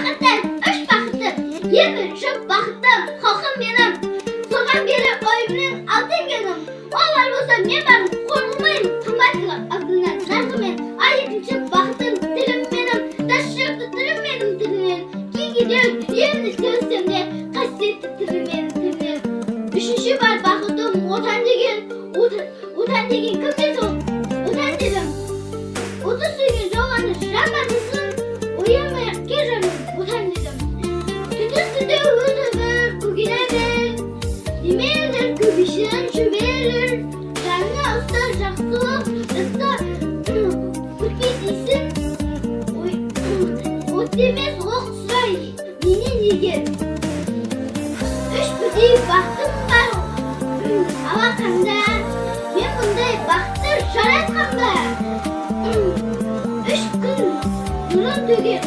Бақытым, үш бақытым, ең бірінші бақытым, халқым менің. Соған бері ойымның алтын кенім. Олар болса, мен бармын, қорқымаймын, қымбат алтыннан нарқымен. Ал екінші бақытым, тілім менің, тас жүректі тілім менің тілінен. Кеңгедеу дүниені келсем де, қасиетті тілім менің тілінен. Үшінші бар бақытым, Отан деген, Отан деген кім десе, Отан дедім. Отыз сүйген жауғаны жан батылсын, оянбай ақ кел, жаным, Отан дедім. Түтін түтеу өзі бір көгерер, немелер көбейшін шөберелер, жанына ұста жақсылық жаса, өтпей дейсің, ой, от емес, оқ сұрай менен егер. Үш бірдей бақытым бар алақанда, мен бұндай бақытты жаратқан ба? 3 күн нұрын төген